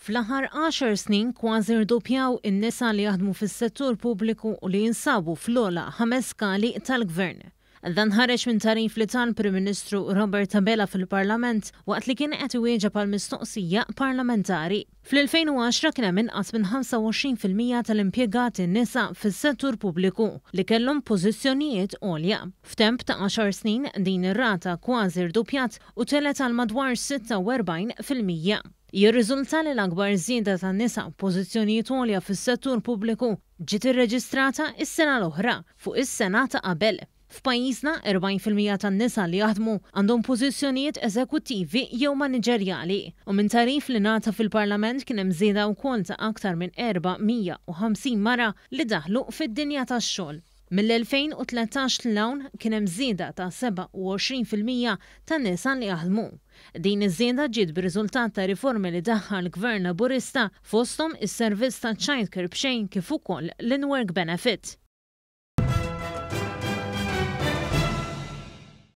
Fl-aħħar għaxar snin kważi rdoppjaw in-nisa li jaħdmu fis-settur pubbliku u li jinsabu fl-ogħla ħames skali tal-Gvern. Dan ħareġ minn tagħrif li ta l-Prim Ministru Robert Abela fil-Parlament waqt li kien qed iwieġeb għal mistoqsija parlamentari. Fl-2010 kien hemm inqas minn 25% tal-impjegati nisa fis-settur pubbliku li kellhom pożizzjonijiet għolja. F'temp ta' għaxar snin din ir-rata kważi rduppjat u telgħet għal madwar 46%. Jirriżulta li l-akbar żieda ta' nisa f'pożizzjonijiet għolja fis-settur pubbliku ġiet irreġistrata s-sena l-oħra fuq is-sena ta' qabel. F'pajjiżna, 40% tan-nisa li jaħdmu għandhom pożizzjonijiet eżekuttivi jew maniġerjali. U minn tagħrif li ngħata fil-Parlament kien hemm żieda wkoll ta' aktar minn 450 mara li daħlu fid-dinja tax-xogħol. Mill-2013 'l hawn kien hemm żieda ta' 27% ta' nisa li jaħdmu. Din iż-żieda ġiet b'riżultat ta' riformi li daħħal Gvern Laburista fosthom is-servizz ta' childcare b'xejn kif ukoll l-in-work benefit.